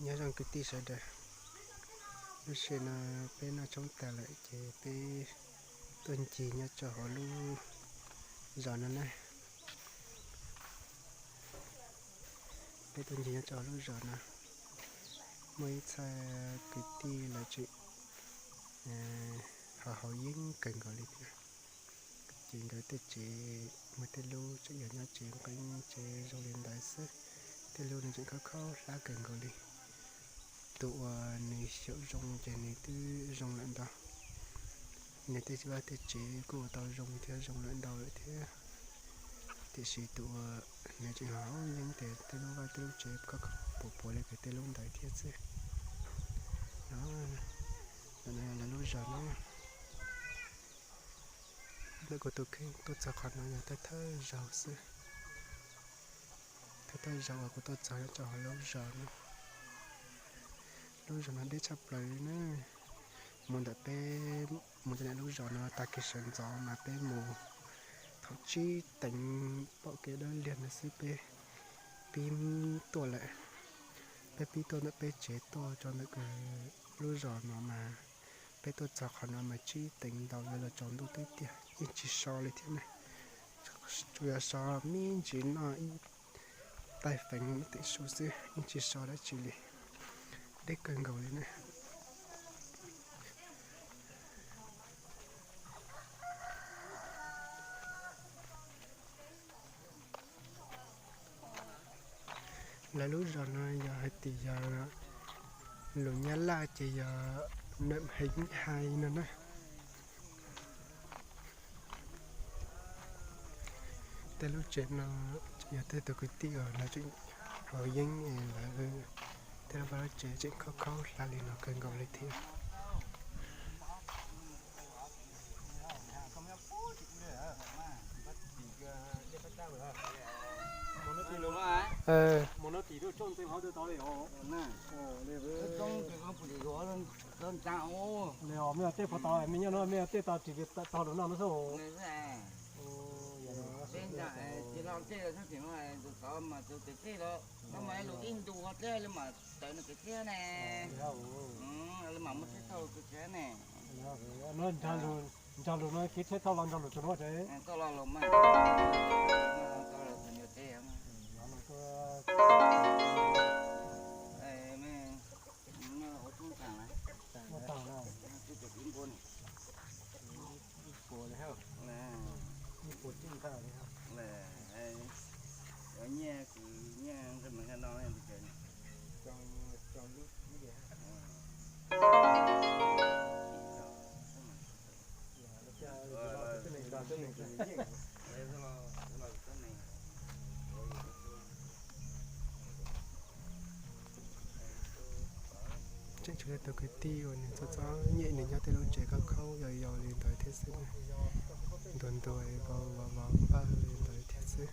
Nyob zoo kwv tij sawv daws, lub sij hawm no peb noj tshoob tag lawm ces peb tuaj ncig nyob rau hauv lub zos no na. Peb tuaj ncig nyob rau hauv lub zos no, muaj ib txhia kwv tij lawv tseem haus haus yeeb kawg nkaus li thiab. Ces nkawd tej tsev muaj tej lub tseem yog nyob tsev nqeeb tsev zoo li ntawd xwb, tej lub nws tseem khaub khaub hlab kawg nkaus li. Tus uas nws xyaum zoo ces nws twb zoo lawm ntau. Nws tej vaj tej tsev kuj ua tau zoo thiab zoo lawm ntau lawm thiab, tiam sis tus uas nws tseem haus yeeb ces tej lub vaj tej lub tsev khaub khaub puas puas li ces tej lub ntawd thiab xwb. No, ntawm no yog lawv lub zos no. Ntawm kuv tus kheej tuaj txog qhov no yog thawj thawj zaug xwb, thawj thawj zaug uas kuv tuaj txog nyob rau hauv lub zos no. Lub zos no deb tshaj plaws li na. Mus ntawm peb mus rau ntawm lub zos no tag kis sawv ntxov mas peb mus thaum tsib teev pom kev dawb liag no xwb peb pib tuaj lawm. Peb pib tuaj ntawm peb tsev tuaj rau ntawm lub zos no mas peb tuaj txog qhov no mas tsib teev ntau yuav los tsaus ntuj twb tiag yeej tsis so li thiab na. Tsuas yog so me ntsis noj ib taig feev ib teem su xwb yeej tsis so dab tsi li. Deb kawg nkaus li na. Lawv lub zos no yog hais tias yog lus Nyab Laj ces yog Nậm Hính Hai no na. Tej lub tsev no yog tej tus kwv tij uas lawv tseem haus yeeb es lawv tej lub vaj lub tsev tseem khaub khaub hlab li no kawg nkaus li thiab. Mej yog tej puas tau mej nyob no mej yog tej tau ris tau lus no no xwb. No nrog lus no kev tsheb thauj los nrog lus tsuas nuav tsev. Tseem tshuav tus kwv tij uas nws txom txom nyem nws nyob tej lub tsev khaub khaub yau yau li ntawd thiab xwb, ntuag ntuag vau vau vau npawg li ntawd thiab xwb.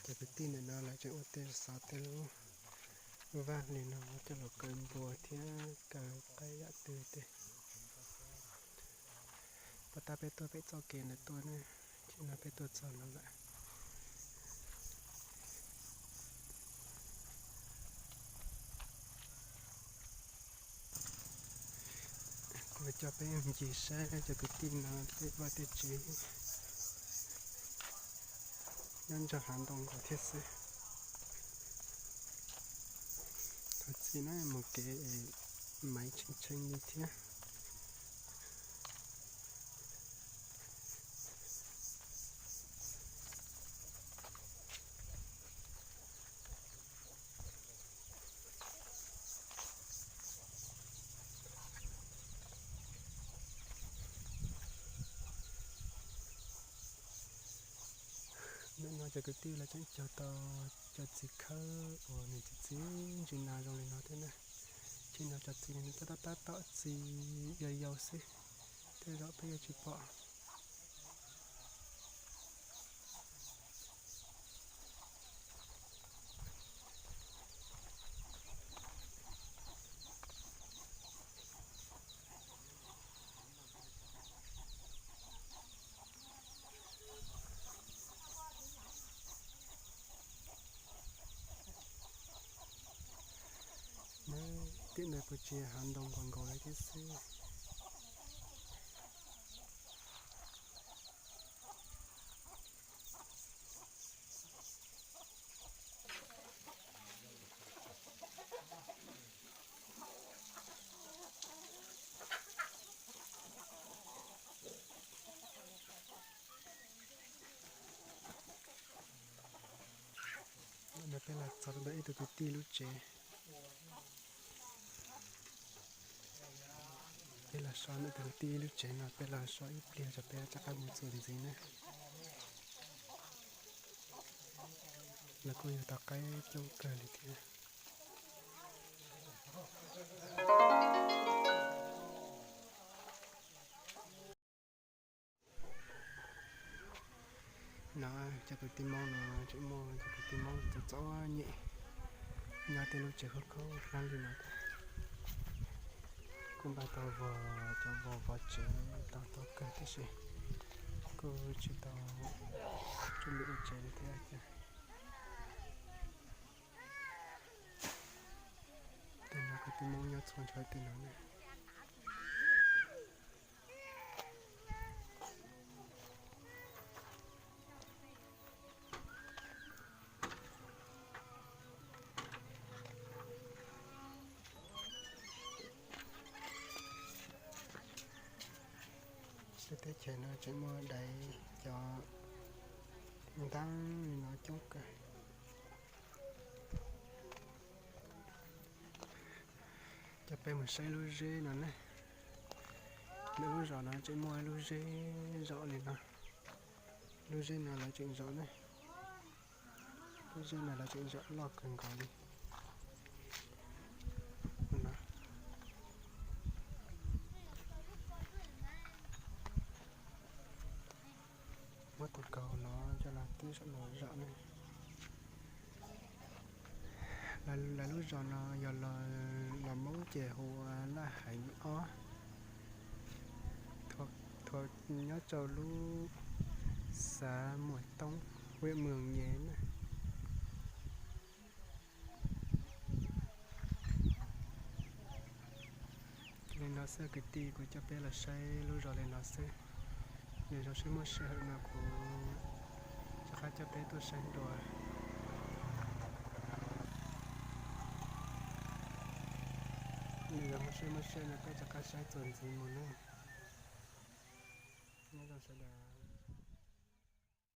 Cov kwv tij ntawm no lawv tseem ua tej xov tej lub vaj li no coj los kaw npua thiab kaw qaib yam twg tej. Puas tab peb tuaj pem txoj kev ntawd tuaj ne, tsis no peb tuaj txog no lawm. Kuv coj peb ncig saib cov kwv tij no tej vaj tej tsev nyob nrog hav ntoo nkaus thiab xwb. Thov txim na mus kev es Maiv tshee tshee li thiab. Hnub no cov kwv tij los tseem cog tau cov txiv khawb uas nws txiv txiv ntsis nas zoo li no thiab na. Tsheb no cov txiv nws tab tab tab tom txiv yau yau xwb, tej zaum peb yuav tsis pom. Neb tim ntawd kuj tsis yog hav ntoo nkaus nkaus li thiab xwb. No peb los txog rau ntawm ib tug kwv tij lub tsev. Peb los so ntawm tus kwv tij lub tsev no, peb los so ib pliag tso peb rov qab mus txuas ntxiv na. Lawv kuj yog tau qaib coob kawg li thiab. No cov kwv tij Hmoob no tseem muaj cov kwv tij Hmoob txom txom nyem nyob tej lub tsev khaub khaub hlab li no thiab. Kuj npaj tau vog, cov vog vov tsev tau tuag kawg tab sis kuj tsis tau tshuaj npim ua tsev li thiab. Tej no kwv tij Hmoob nyob txhua ntshaw tim no na. Lub teb chaws no tseem muaj daiv cov ntaub li no coob kawg. Coj peb mus saib lub zeb no ne. Ntawm lub zos no tseem muaj lub zeb zaum li no. Lub zeb no lawv tseem zaum ne. Lub zeb no lawv tseem zaum loj kawg nkaus li. Muab tus kaus no coj los twb saum no zaum ne. Lawv lub zos no yog los Hmoob ces hu ua Laj Haiv Ob, thuam nyob rau lub xav Muas Toob, hwj Mws Nyes na. Li no xwb kwv tij, kuv coj peb los saib lub zos li no xwb. Nws zoo siab muaj sij hawm no kuv rov qab coj peb tuaj saib dua. Nws zoo siab muaj sij hawm no peb rov qab saib txuas ntxiv mus nawb. Nyob zoo sawv daws.